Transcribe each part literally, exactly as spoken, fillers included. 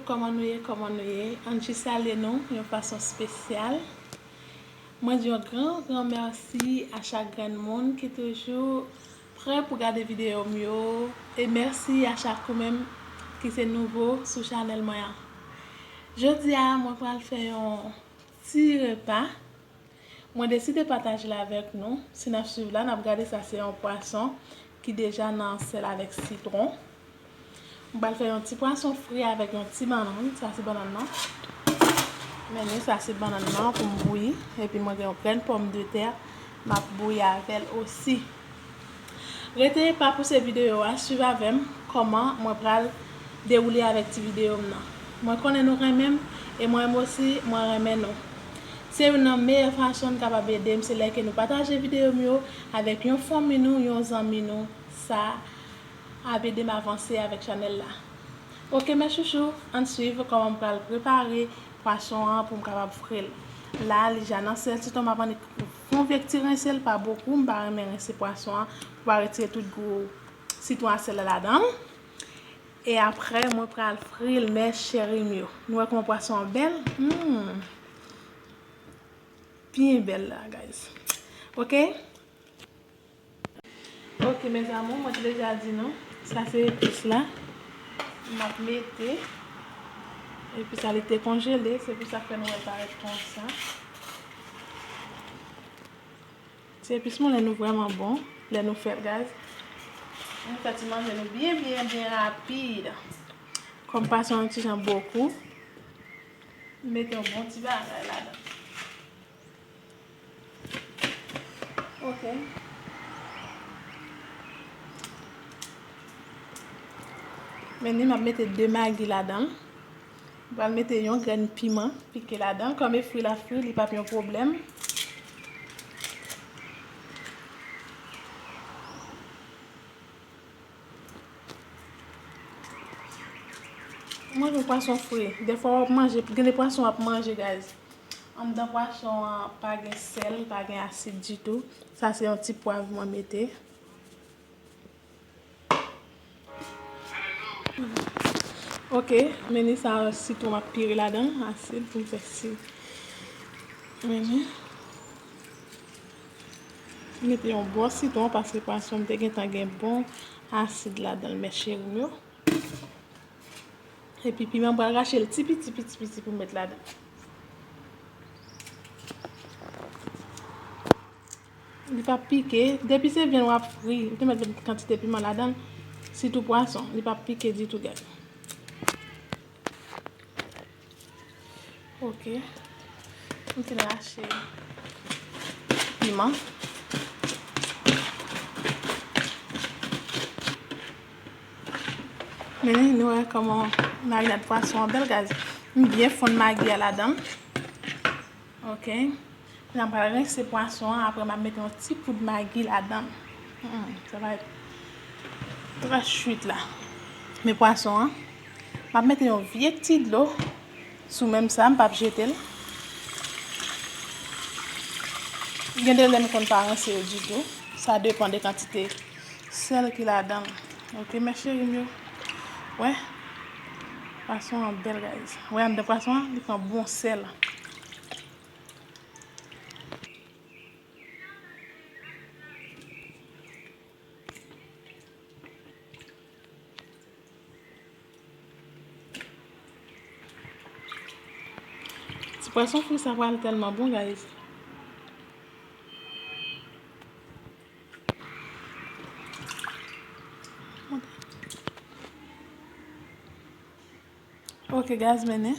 Kòman nou ye? Kòman nou ye? Ann jis salye nou yon fason espesyal. Mwen di yon gran, gran mèsi a chak grenn moun ki toujou prè pou gade videyo m yo. E mèsi a chak ou menm ki se nouvo sou chanèl mwen an. Jodi a, mwen pral fè yon ti repa. Mwen deside pataje l avèk nou. Si n ap swiv la, n ap gade sa se yon pwason ki deja nan sèl avèk sitwon. M pral fè yon ti pwason fri avèk yon ti bannann. Sa se bannann nan. Men ni sa se bannann nan pou m bouyi. Epi mwen gen yon grenn pòmdetè. M ap bouyi avè l osi. Rete pa pouse videyo a, swiv avè m kòman mwen pral dewoule avèk ti videyo m nan. Mwen konnen nou renmen m, e mwen menm osi, mwen renmen nou. Se youn nan meyè fason n kapab ede m, se lè ke nou pataje videyo m yo avèk yon fanmi nou, yon zanmi nou. Sa ap ede m avanse avèk chanèl la. Oke, mes chouchous, ann swiv kòman m pral prepare pwason an pou m kapab fri l. La, li ja nan sèl, sitou m ap annik fè yon vye ti rense l, pa bokou, m pa renmen rense pwason an pou pa retire tout gou sitwon a sèl la ladan l. E apre, mwen pral fri l, mes cheri m yo. Nou wè kòman pwason an bèl? Hmm. Byen bèl la, guys. Oke? Ok, mes amours, mwen te deja di nou, sa se epis la. M ap mete. Epis la, li te konjele, se pou sa k fè nou wè l parèt konsa. Ti epis mwen, lè nou vrèman bon, lè nou fè l, guys, nou fè ti manje nou byen, byen, byen rapid. Kòm pwason an ti jan bokou, m mete yon bon ti bagay ladan. Ok. Men ni m ap mete de magi ladan l. M pral mete yon grenn piman pike ladan l. Kòm e fri l ap fri, li p ap yon pwoblèm. Mwen renmen pwason fri. Defwa w ap manje, gen de pwason w ap manje, guys. Anndan pwason an pa gen sèl, pa gen asid ditou. Sa se yon ti pwav mwen mete. Ok, men ni sa sitwon m ap pire ladan, asid pou m fè si. Men ni. M mete yon bò sitwon paske pwason m te gentan gen bon asid ladan l, mes cheri m yo. Epi piman m pral rache l ti piti, piti, piti pou m met ladan. Li p ap pike. Depi se vyann w ap fri, ou te met kantite piman ladan l, sitou pwason, li p ap pike ditou, guys. Ok. M fin rache piman. Men nou wè kòman marinad pwason an bèl, guys. M byen fonn magi a ladan l. Ok. Kounye a m pral rense pwason an, apre m ap mete yon ti poud magi ladan l. Hmm, sa va être très cuit la. Men pwason an, m ap mete yon vye ti dlo sou menm sa, m p ap jete l. Gen de lè m konn pa rense yo ditou. Sa depann de kantite sèl ki ladan l. Ok, mes cheri m yo. Wè. Pwason an bèl, guys. Wè, anndan pwason an, li pran bon sèl. Ti pwason fri sa pral tèlman bon, guys. Ok, guys, mennen.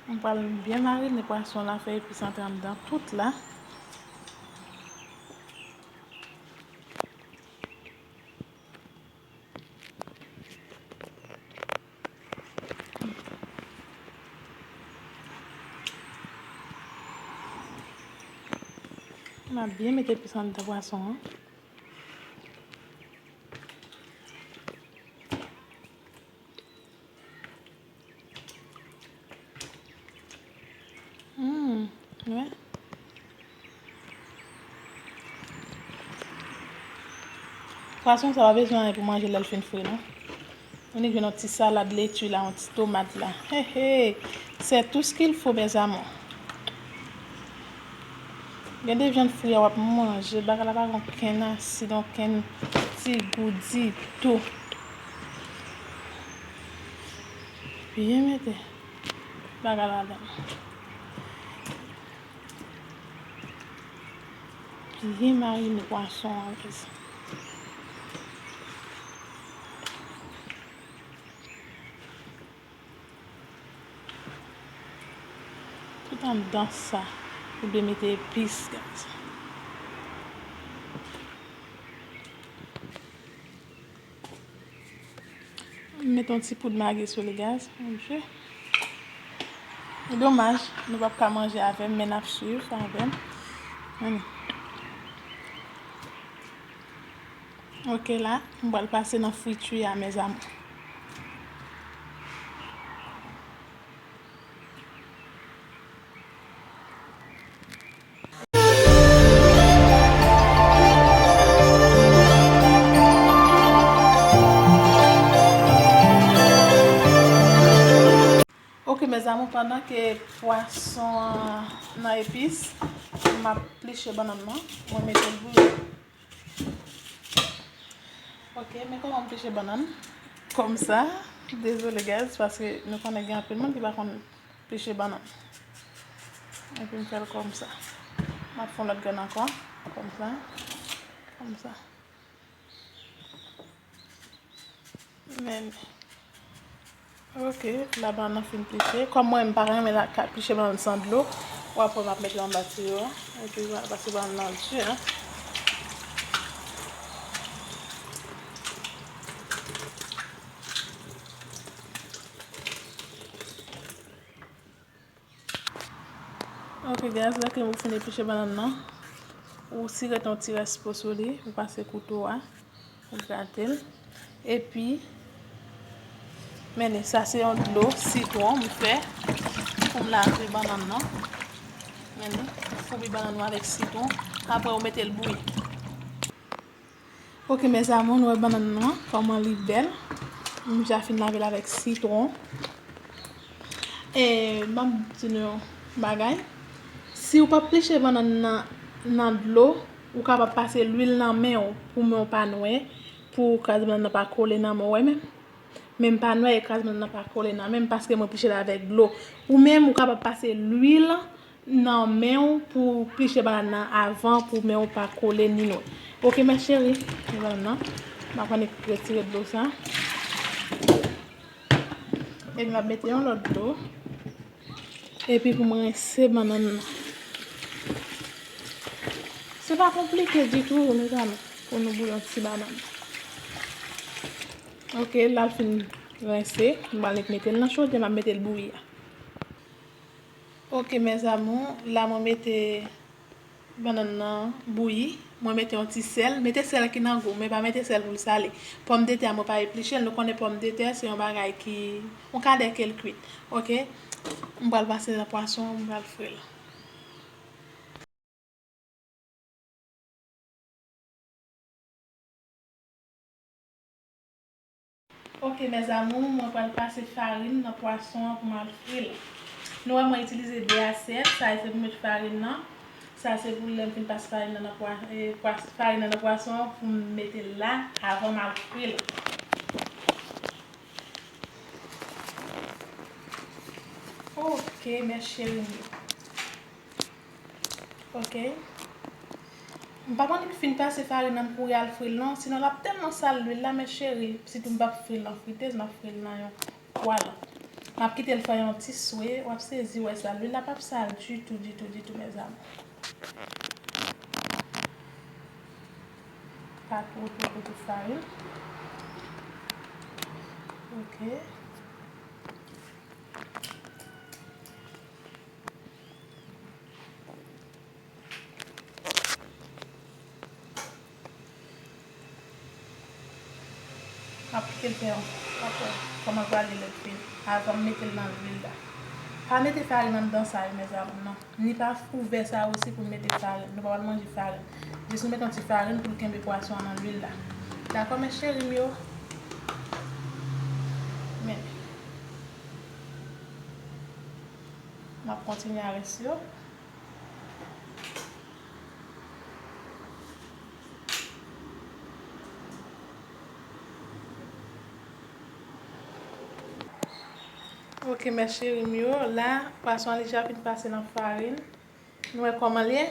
M pral byen marine pwason la, fè epis antre anndan tout la. M ap byen mete epis anndan pwason an. Hmm, wè. Pwason sa pa bezwen anyen pou manje lè l fin fri, non. Annik jwenn yon ti salad leti la, yon ti tomat la. Hey, hey. C'est tout ce qu'il faut, mes amours. Gen de vyann fri a w ap manje, bagay la pa gen okenn asid, okenn ti gou ditou. Byen mete bagay ladan. Byen marine pwason an, guys. Tout anndan sa, ou dwe mete epis, guys. M met yon ti poud magi sou li, guys. Mon Dieu. E domaj, nou p ap ka manje avè m, men n ap swiv avè m. Ann. Ok, la, m pral pase nan friti a, mes amours. Ok, mes amours, pandan ke pwason an nan epis, m ap pliche bannann nan, mwen mete l bouyi. Ok, men kòman m pliche bannann. Kòmsa. Dezole, guys, paske nou konnen gen anpil moun ki pa konn pliche bannann. Epi m fè l kòmsa. M ap fè yon lòt grenn ankò. Kòmsa. Kòmsa. Men. Ok, la bannann nan fin pliche. Kòm mwen, m pa renmen la, ka pliche bannann san dlo, w ap wè m ap mete l anba tiyo a. Epi, vwala, paske bannann nan di, en. Ok, guys, lè ke ou fin epliche bannann nan, ou sire yon ti rès po sou li, ou pase kouto a, ou grate l. Epi, men li, sa se yon dlo sitwon m fè pou m lave bannann nan. Men li, ou foubi bannann ou avèk sitwon, apre ou mete l bouyi. Ok, mes amours, nou wè bannann nan, kòman li bèl. M ja fin lave l avèk sitwon. E, m ap di nou yon bagay. Si ou p ap pliche bannann nan, nan dlo, ou kapab pase lwil nan men w pou men w pa nwè, pou kras bannann nan pa kole nan men w, wè menm. Men m pa nwè e kras bannann nan pa kole nan men m paske mwen pliche l avèk dlo. Ou menm, ou kapab pase lwil nan men w pou pliche bannann nan avan pou men w pa kole ni nwè. Ok, mes chéris, men bannann nan. M ap annik retire dlo sa. Epi m ap mete yon lòt dlo. Epi pou m rense bannann nan. Se pa konplike ditou, mezanmi, pou nou bouyi yon ti bannann. Ok, la l fin rense, m pral mete l nan chodyè, m ap mete l bouyi a. Ok, mes amours, la mwen mete bannann nan bouyi. Mwen mete yon ti sèl. Mete sèl ki nan gou, men pa mete sèl pou l sale. Pòmdetè a, mwen pa epliche l. Nou konnen pòmdetè, se yon bagay ki, yon kadè ke l kwit. Ok? M pral pase nan pwason an, m pral fri l. Ok, mes amours, mwen pral pase farin nan pwason an pou m al fri l. Nou wè mwen itilize de asyèt, sa se pou m met farin nan, sa se pou lè m fin pase farin nan nan pwa-, e, pwa-, farin nan nan pwason an pou m mete l la avan m al fri l. Ok, mes chéris m yo. Ok. M p ap annik fin pase farin nan pou y al fri l non, sinon l ap tèlman sal lwil la, mes chéris, sitou m p ap fri l nan fritèz, m ap fri l nan yon pwa la. M ap kite l fè yon ti swe, w ap sezi wè sa, lwil la p ap sal ditou, ditou, ditou, mes amours. Pa two, two, two, two farin. Ok. M ap kite l fè yon, w ap wè kòman l prale lè l fini, avan m mete l nan lwil la. Pa mete farin anndan sa yo, mes amours, non. Ni pa ouvè sa yo osi pou n mete farin. Nou pa pral manje farin. Jis nou mete yon ti farin pou l kenbe pwason an nan lwil la. Dakò, mes chéris m yo? M ap kontinye a rès yo. Ok, mes chéris m yo, la, pwason an li ja fin pase nan farin. Nou wè kòman l ye?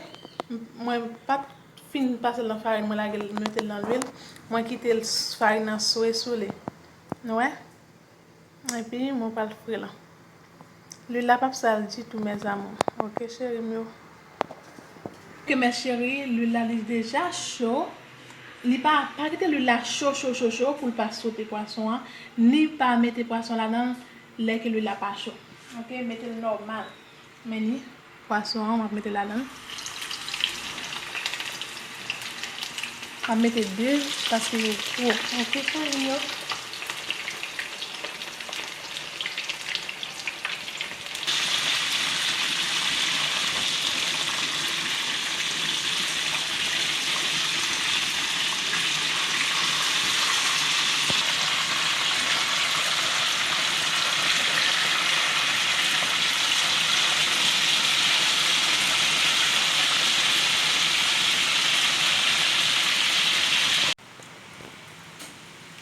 M- Mwen pa t fin pase l nan farin, mwen lage l, mete l nan lwil. Mwen kite l s- farin nan swe sou li. Nou wè? Epi mwen pral fri l. Lwil la p ap sal ditou, mes amours. Ok, cheri m yo. Ok, mes chéris, lwil la li deja cho. Li pa, pa kite lwil la cho, cho, cho, cho pou l pa sote pwason an. Ni pa mete pwason ladan l lè ke lwil la pa cho. Ok, mete l nòmal. Men ni pwason an, m ap mete ladan l. M ap mete de, paske yo gwo. Ok, cheri m yo.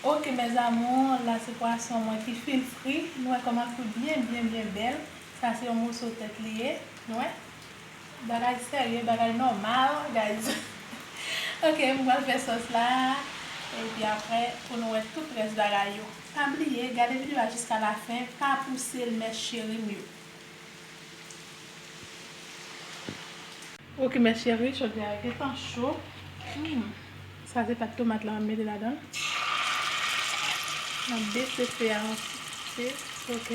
Ok, mes amours, la se pwason mwen ki fin fri. Nou wè kòman l fri byen, byen, byen bèl. Sa se yon moso tèt li ye. Nou wè? Bagay serye, bagay nòmal, guys. Ok, m pral fè sòs la. Epi apre, pou nou wè tout rès bagay yo. Pa bliye, gade videyo a jiska lafen. Pa pouse l, mes chéris m yo. Ok, mes chéris, chodyè a gentan cho. Hmm. Sa se pat tomat la m ap mete ladan l. M ap bese fe a yon ti pe. Ok.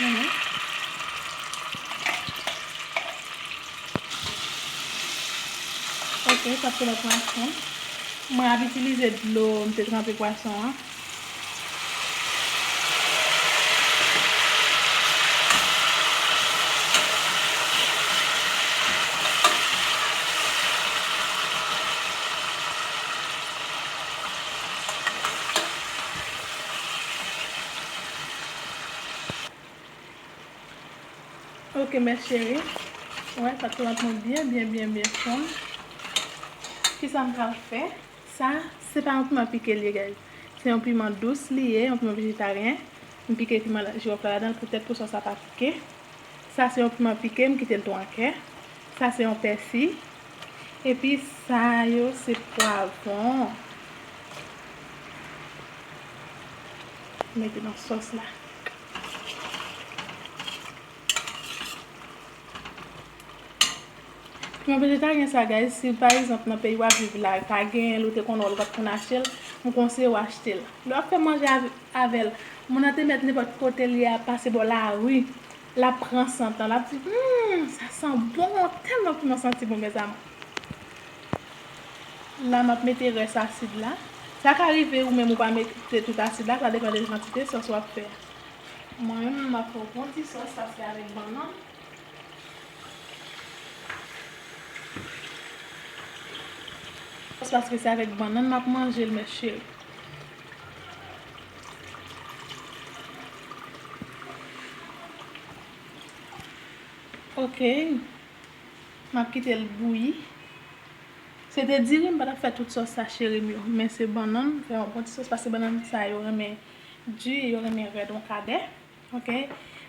Mhm. Ok, sa se lòt pwason. Mwen ap itilize dlo m te tranpe pwason an. Ok, mes chéris. Wè, sa tomat mwen byen, byen, byen, byen fonn. Kisa m pral fè? Sa, se pa yon piman pike l ye, guys. Se yon piman dous li ye, yon piman vejetaryen. M pike piman la- jiwòf la ladan l poutèt pou sòs la pa pike. Sa se yon piman pike, m kite l twankè. Sa se yon pèsi. Epi sa yo se pwavwon. Mete nan sòs la. Piman vejetaryen sa, guys, si pa egzanp nan peyi w ap viv la, pa genyen l, ou te konn wè l, ou pa t konn achte l, m konseye w achte l. Lè w ap fè manje avè l, moun nan te mèt nenpòt kote l ye a, pase bò lari, l ap pran sant lan, l ap di, hmm, sa san bon, tèlman piman santi bon, mes amours. La, m ap mete rès asid la. Sa ka rive ou menm ou pa mete tout asid la, sa depann de kantite sòs w ap fè. Mwen menm, m ap fè yon bon ti sòs, sa se avèk bannann. Paske se avèk bannann m ap manje l, mes chéris. Ok. M ap kite l bouyi. Se te diri, m pa t ap fè tout sòs sa, cheri m yo. Men se bannann, fè yon bon ti sòs, paske bannann sa yo renmen di, yo renmen rèd, on kadè. Ok?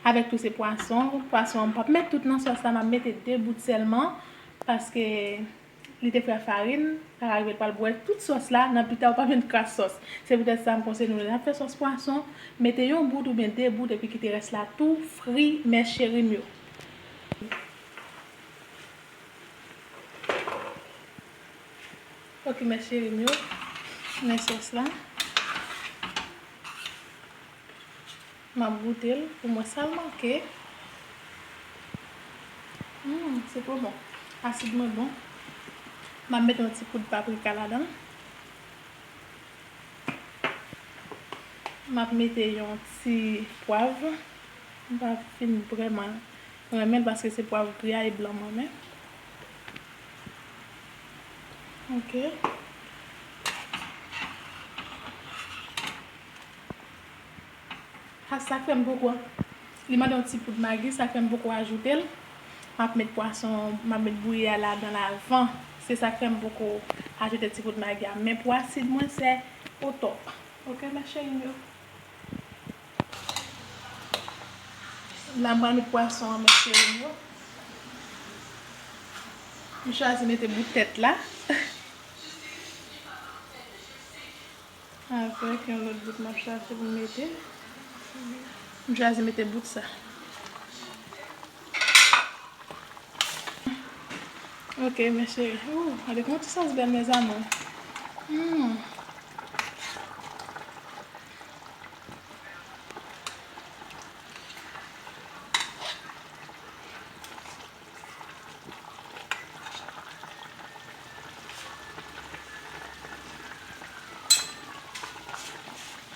Avèk tou se pwason. Pwason an, m p ap met tout nan sòs la, m ap mete de bout sèlman, paske li te fè farin, sa ka rive l pral bwè tout sòs la, nan pita ou pa jwenn kras sòs. Se poutèt sa, m konseye nou, lè n ap fè sòs pwason, mete yon bout oubyen de bout, epi kite rès la tou fri, mes chéris m yo. Ok, mes chéris m yo, men sòs la. M ap goute l pou m wè sa l manke. Hmm, se twò bon. Asid mwen bon. M ap mete yon ti poud paprika ladan l. M ap mete yon ti pwav. M pa fin vrèman renmen l paske se pwav gri a e blan m renmen. Ok. Sa k fè m poko, li mande yon ti poud magi, sa k fè m poko ajoute l. M ap met pwason, m ap met bouyi a ladan l avan. Se sa k fè m poko ajoute ti poud magi a. Men pou asid mwen, se o top. Oke, mes chéris m yo. La, m pral met pwason an, mes chéris m yo. M chwazi mete bout tèt la. Avèk yon lòt bout m ap chache pou m mete. M chwazi mete bout sa. Ok, mes chéris. Ooh, gade kòman ti sòs bèl, mes amours. Hmm.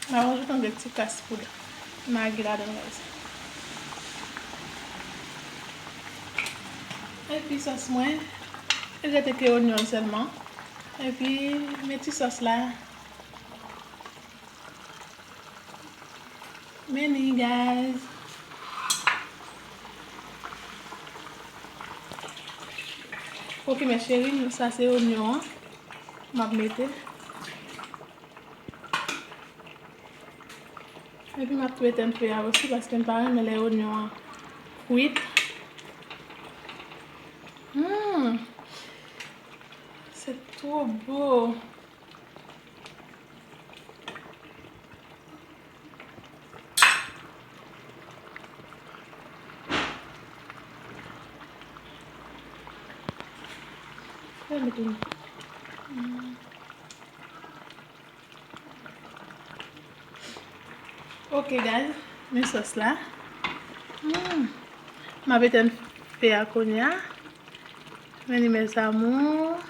M ap rajoute yon ti kras poud magi ladan, guys. Epi sòs mwen, li rete ke onyon sèlman. Epi meti sòs la. Meni, guys. Ok, mes chéris, sa se onyon an. M ap mete. Epi m ap tou etenn fe a osi paske m pa renmen lè onyon an kwit. Hmm, c'est trop beau. Fè m tou. Hmm. Ok, guys, men sòs la. Hmm. M ap etenn fe a kounye a. Men li, mes amours.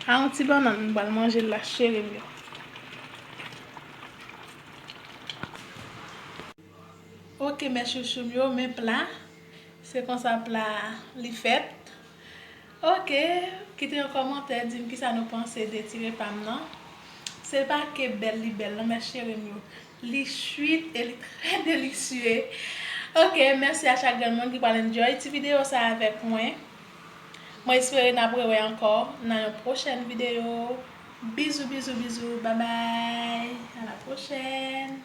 A yon ti bannann, m pral manje l la, cheri m yo. Ok, mes chouchou m yo, men pla. Se konsa pla li fèt. Ok, kite yon kòmantè, di m kisa nou panse de ti repa m nan. Se pa ke bèl li bèl non, mes chéris m yo. Li swit e li trè delisye. Ok, mèsi a chak grenn moun ki pral enjoy ti videyo sa avèk mwen. Mwen espere n ap rewè ankò nan yon pwochèn videyo. Bizou, bizou, bizou. Babay. A la pwochèn.